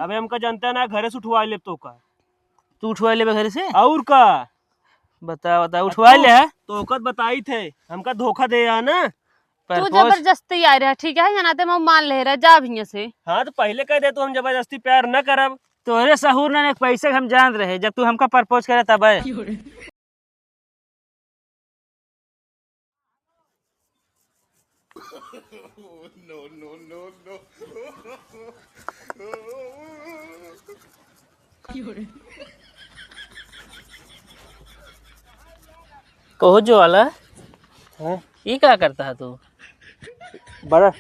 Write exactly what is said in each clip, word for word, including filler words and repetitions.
अबे हमका जनता ना, घरे से उठवा लेब तोका। तू उठवा लेबे घरे से? और का? बता, बता, उठवा ले, हाँ? तोका बताई थे, हमका धोखा दे यहाँ ना। तू propose जबरदस्ती आए रहा, ठीक है, जनाते मैं मान ले रहा, जा अब हियां से। हाँ, तो पहले कह दे तू, हम जबरदस्ती प्यार न करब। तोहरे सहूर ना, एक पैसे के हम जान रहे, जब तू हमका propose करे तब है। कहो जो वाला, हाँ? ये का करता है तू? बरस।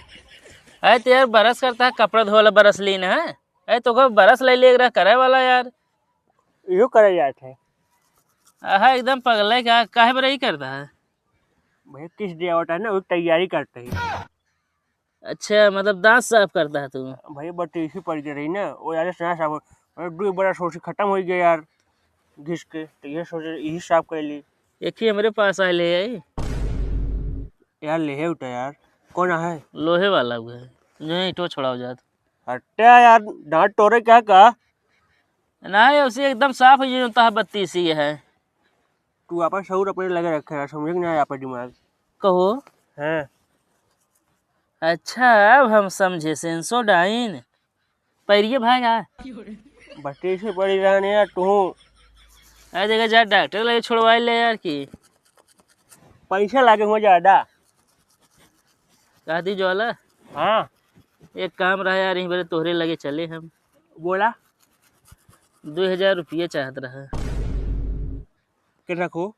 अरे तो यार, बरस करता है, कपड़ा धोए वाला बरस लीन है। अरे तो को बरस ले ले रहा करे वाला यार। इहो करे जात है। आहा, एकदम पगला है क्या? काहे बरई करता है? भैया, किस डे आवता है ना, वो तैयारी करते ही। अच्छा, मतलब दांत साफ करता है तू? भैया, बटीसी पड़ गई रही ना, वो यार से ना साफ हो, और दो बड़ा सोची खत्म हो गया यार, घिस के, तो ये सोचे यही साफ कर ली। एक ही हमरे पास आए ले आई। यार, लेहे उठा यार, कौन है? लोहे वाला हुआ है, जो ईंटो छोड़ाओ जात। हट्टे यार, डांट टोरे क्या का? ना, ये उसे एकदम साफ है, ये जो तहा बत्तीसी है। तू आपन सहूर अपने लगे रखे रहा, समझे कि ना आपन दिमाग? कहो। हाँ। अच्छा, अब हम समझे, सेंसोडाइन। पैरिये भागा। बटीसी पड़ी रहने यार, तू। अरे देखा जा, डॉक्टर लगे छोड़वाए ले यार की। पैसा लागे हुआ ज्यादा। कह दी ज्वाला। हाँ। एक काम रहा यार, यहीं बरे तोहरे लगे चले हम। बोला। दो हजार रुपये चाहत रहा। के रखो।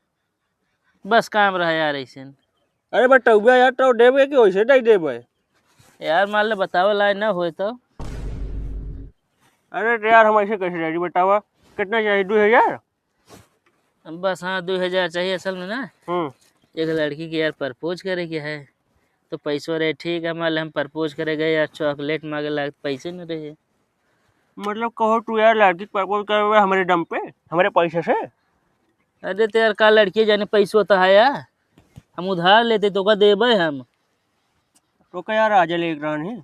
बस काम रहा यार ऐसे। अरे बटौबा यार, तो देबे कि वैसे नहीं देबे? यार मान ले बतावे लायक ना होए तो। अरे तो यार हम ऐसे कैसे दे दी बतावा? कितना चाहिए? दो हजार? बस हाँ, दो हजार चाहिए असल में ना। हम्म। एक लड़की के यार propose करे के है, तो पैसो रहे ठीक है, मान ले हम propose करे गए यार, chocolate मांगे लाग पैसे न रहे। मतलब कहो तू यार लड़की के propose करे हुए हमारे दम पे, हमारे पैसे से? अरे तो यार का लड़की जाने पैसो तो है यार, हम उधार लेते तो का देबे हम। तो का यार आज ले एक रान है।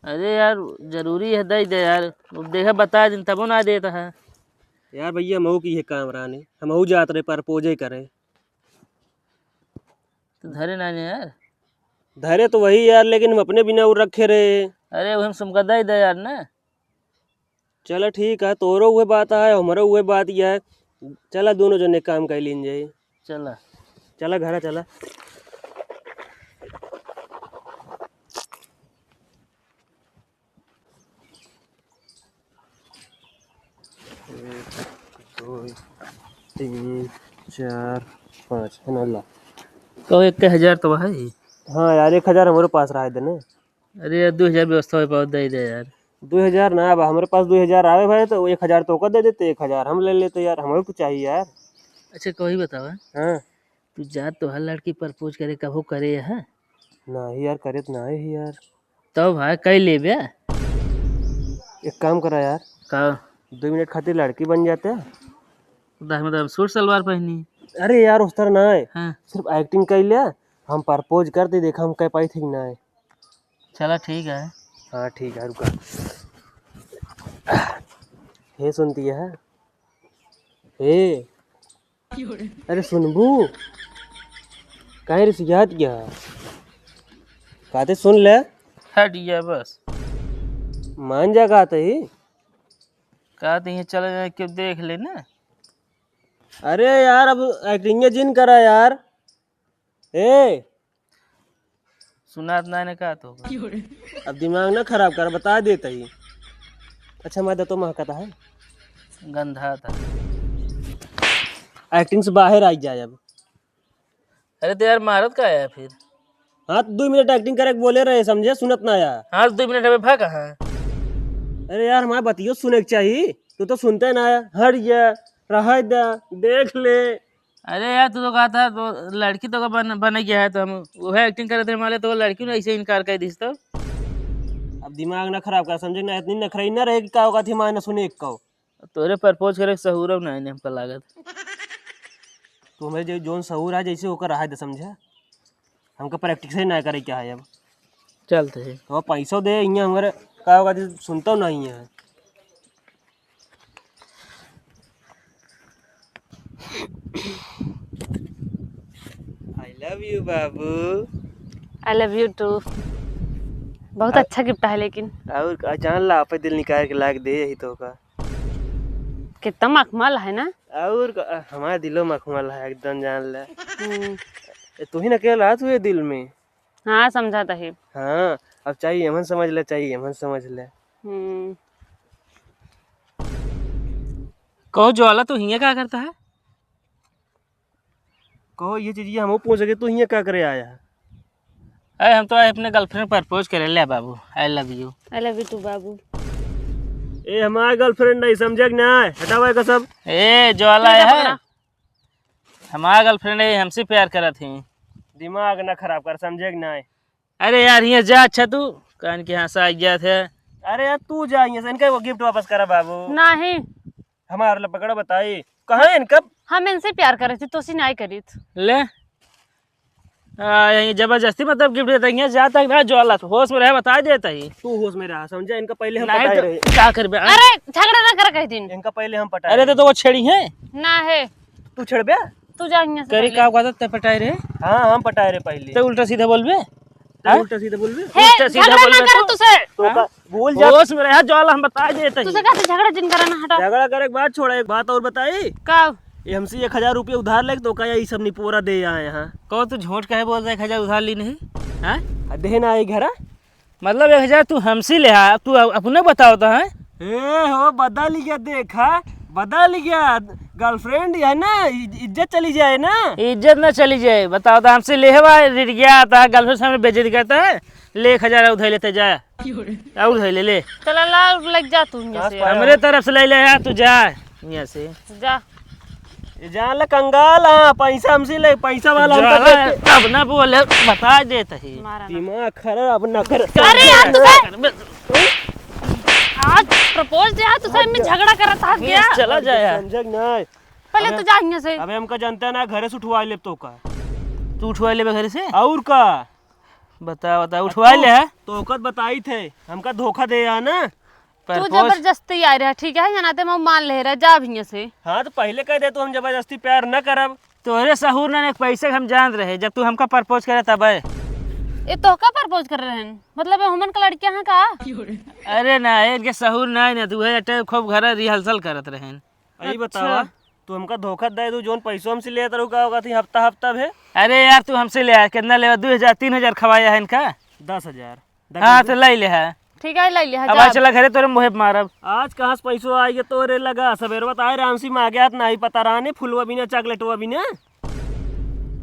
अरे यार जरूरी है, दे दे यार, अब देखा बता दिन तबो ना देता है। यार भैया, हमहू की है काम रानी, हमहू जात रहे propose करे। तो धरे ना ने यार। धरे तो वही यार, लेकिन हम अपने बिना वो रखे रहे। अरे वो हम सुमका दे दे यार ना। चला ठीक है, तोरो उहे बात है, हमरो उहे बात ही है। चला दोनों जने काम कर लीन जाए। चला। चला घरा चला। एक, दो, तीन, चार, पाँच, है ना, ला। तो एक हजार तो है। हाँ यार, एक हजार हमरे पास रहा है देने। अरे यार, दो हजार व्यवस्था हो पाओ, दे दे यार। दो हजार ना, अब हमरे पास दो हजार आवे भाई, तो एक हजार तो ओकर दे देते, एक हजार हम ले लेते यार, हमरे को चाहिए यार। अच्छा, कोई बतावा। हाँ। तू जा तो हर लड़की propose करे, कबो करे है? नहीं यार, करे तो ना है यार। तो भाई, कई लेबे? एक काम करा यार। का? दो मिनट खातिर लड़की बन जाते हैं। तो हम तो सूट सलवार पहनी। अरे यार, उस तरह ना है। हाँ। सिर्फ acting कर ले, हम propose कर दे, देखा हम कह पाई थी कि ना है। चला ठीक है। हाँ ठीक है, रुका। हे सुनती है, हे, अरे सुनबू, काहे रे सियात गया? कहते सुन ले। हट गया बस। मान जा कहते ही। कहते ही चले जाए, क्यों देख ले ना। अरे यार, अब acting जिन करा यार। ए, सुनात ना ने का तो। अब दिमाग ना खराब कर, बता देता ही। अच्छा, मैं तो महकता है। गंधा था। Acting से बाहर आ जाए अब। अरे तो यार, मारत का आया फिर? हाँ, तो दो मिनट acting करे के बोले रहे, समझे, सुनत ना आया। हाँ, तो दो मिनट अबे भाग कहाँ? अरे यार, हमारे बतियो सुने के चाहिए, तू तो सुनते ना आया। हट जा, रह दे, देख ले। अरे यार, तू तो कहा था, तो लड़की तो का बन, बन गया है, तो हम वह acting करते हैं, मान ले, तो लड़की ने ऐसे इनकार कर दी तो। अब दिमाग ना खराब कर, समझे ना, इतनी नखरई ना रहे कि का होगा थी, माँ ना सुने एक कहो। तोरे propose करे सहूरव ना है हमका लागत। तू हमें जो, जोन सहूर है, जैसे ओकर रहा दे, समझा? हमका practice ही ना करे क्या है अब। चलते हैं। तो पैसो दे, यहाँ हमारे कुत्ता होगा तो सुनता नहीं है। I love you बाबू। I love you too। बहुत अ- अच्छा gift है लेकिन। और का, जान ला, आपे दिल निकाल के लाग दे यही तो का। कितना मखमल है ना? और का, हमारा दिलो मखमल है एकदम, जान ला। हम्म। ए, तू ही ना अकेला तू ये दिल में। हाँ, समझा तही। हाँ, अब चाहिए हमन समझ ले, चाहिए हमन समझ ले। हम्म। कहो ज्वाला, तू हियाँ का करता है? कहो ये चीज, ये हमहू पूछ सके, तू हियाँ का करे आया है? अरे हम तो आए अपने girlfriend propose करे ले बाबू, I love you। I love you too बाबू। ए हमार girlfriend नहीं, समझे कि नहीं? हटावा एका सब। ए ज्वाला ठीक है, है, पकड़ा। हमार girlfriend है, हमसे प्यार करत ही। दिमाग ना खराब कर, समझे कि नहीं? अरे यार, हियाँ जा, अच्छा तू कान के हंसा आ गया थे। अरे यार, तू जा हियाँ से, इनका वो gift वापस करा बाबू। नहीं। हमार ला पकड़ा बताई, कहाँ है इनका? हम इनसे प्यार करे थे, तोसी नहीं करीत। ले। आ, ये जबरदस्ती मतलब gift देता है, हियाँ जा तक ना ज्वाला, तू होश में रहे, बता देता ही। तू होश में रहा, समझा? इनका पहले हम नहीं पटाए तो रहे। क्या करबे, आ? अरे, झगड़ा ना कर कह दिन। इनका पहले हम पटाए अरे, तो, रहे। तो वो छेड़ी है? ना है। तू छेड़बे? तू जा हियाँ से करे पहले। का हुआ था, ते पटाए रहे? हाँ, हम पटाए रहे पहले। ते उल्टा सीधा बोलबे? ते हाँ? उल्टा सीधा बोलबे? हे, उल्टा सीधा झगड़ा बोलबे ना कर तू? तुसे। तो हाँ? का, बोल जा। होश में रहा, ज्वाला हम बता देते हैं। तुसे कहते झगड़ा जिन करा ना, हटा। झगड़ा करे के बात छोड़ा, एक बात और बताई। का? ये हमसे एक हजार रुपये उधार लेके तो का यही सब निपोरा दे आए हैं। कहो तू झूठ काहे बोल रहा है, एक हजार उधार ली नहीं? हाँ? आ, दे ना आई घरा। मतलब एक हजार तू हमसे ले आ, तू अप-, अपने बताओ तो, हैं? ए हो, बदल गया, देखा, बदल गया। Girlfriend है ना, इ-, इज्जत चली जाए ना। इज्जत ना चली जाए, बताओ तो, हमसे ले हवा रिड़िया आता है, girlfriend सामने बेइज्जती करता है, ले एक हजार और धई लेते जा। और धई ले, ले। चला ला, लग जा तू यहाँ से। कहाँ से हमरे तरफ से ले ले यार, तू जा यहाँ से। जा। ये जान ले कंगाल, हाँ, पैसा हमसे ले, पैसा वाला हमका जा, देते। अब ना बोले, बता देत ही। मारा ना। दिमाग खराब ना कर। अरे यार, तुसे आज propose दे, आज तुसे में झगड़ा करत हाथ गया। चला जा यार। समझे कि नहीं? पहले अबे, तू जा यहाँ से। अबे हमका जनता ना, घरे से उठवा लेब तो का। तू उठवा लेबे घरे से? और का? बता, बता, अब उठवा तू ले, हाँ? तो ओकत बताई थे, हमका धोखा दे या ना। तू propose जबरदस्ती आए रहा, ठीक है, या नाते मैं मान ले रहा, जा अब हियाँ से। हाँ, तो पहले कह दे तू, हम जबरदस्ती प्यार न करब। तोहरे सहूर ना, एक पैसे के हम जान रहे, जब तू हमका propose करे तब। ए, तोहका propose कर रहे हैं? मतलब, ये हुमन का लड़कियाँ हैं का? अरे ना, इनके सहूर ना, ना, तू है, अटे खूब घर rehearsal करत रहे। अई अच्छा। बतावा, तू हमका धोखा दे दू, जौन पैसो हमसे लेत रहू, का होगा थी हफ्ता हफ्ता भे? अरे यार, तू हमसे ले आया, कितना लेवा? दो हजार, तीन हजार खवाया है इनका। दस हजार। हाँ, तो ले ले है। ठीक है, ले ले है, अब जा। आज चला घरे, तोरे मुँहे पे मारब। आज कहाँ से पैसो आएगा तोरे लगा? सबेरवा तो आए रहे, हमसे मांगे हाथ नहीं पता रहा ने, फुलवा बिना, चॉकलेटवा बिना।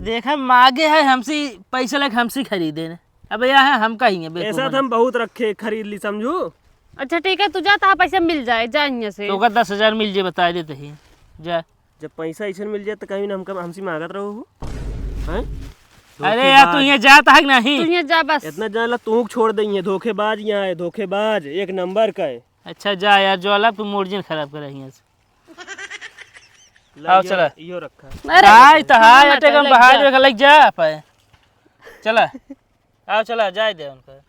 देखा, मांगे है हमसे, पैसा लेके हमसे खरीदे ने। अब यह है, हम कहेंगे बेवकूफ ऐसा तो बने। हम बहुत रखे, खरीद ली, समझू। अच्छा, ठीक है, तू जा, तहा पैसा मिल जाए, जा यहाँ से। तो ओकर दस हजार मिल जाए, बता देते ही। जा। जब पैसा ऐसे मिल जाए, तो कहीं ना हमका, हमसे मांगत रहो हो। हैं? अरे यार, तू धोखेबाज। यहाँ जाता है कि नहीं? तू यहाँ जा बस। इतना जान ला, तू छोड़ दे, ये धोखेबाज यहाँ है, धोखेबाज, एक नंबर का है। अच्छा, जा यार, ज्वाला, तू मूड जिन खराब करे यहाँ से। ला, आओ, इहो, चला। इहो रखा। अरे, हाय, तो हाय, मत अटे कम लग बाहर जा। देख, लग जा, पाए। चला। आओ, चला, जाए दे उनका।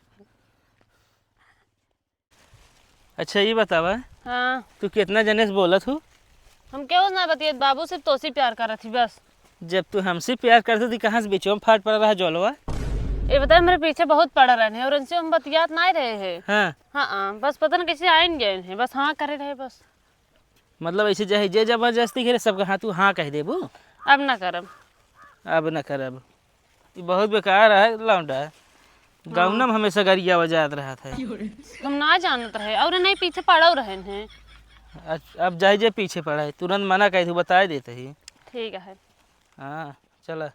अच्छा, ये बतावा, हाँ। तू कितना जने से बोलत हो? हम केहू ना बतियत बाबू, सिर्फ तोसी प्यार करत ही बस। जब तू हमसे प्यार करत हो, तो कहाँ से बीचवा में फाट पड़ा रहा ज्वालवा? ये बताए, मेरे पीछे बहुत पड़ा रहने और इनसे हम बतियात नहीं रहे हैं। हाँ। हाँ, हाँ, बस पता न कैसे आइन गए हैं, बस हाँ करे रहे बस। मतलब ऐसे चाहे जे जबरदस्ती करे, सबका हाँ तू हाँ कह देबू? अब ना करब। अब ना करब। ई बहुत बेकार है लौंडा। हाँ। गाँव में हमेशा गरिया बजात रहत है। हम ना जानत रहे और नहीं पीछे पड़ो रहन हैं। अच-, अब जाए जे पीछे पड़ा है, तुरंत मना कह दू, बताए देते ही। ठीक है। हाँ, चला।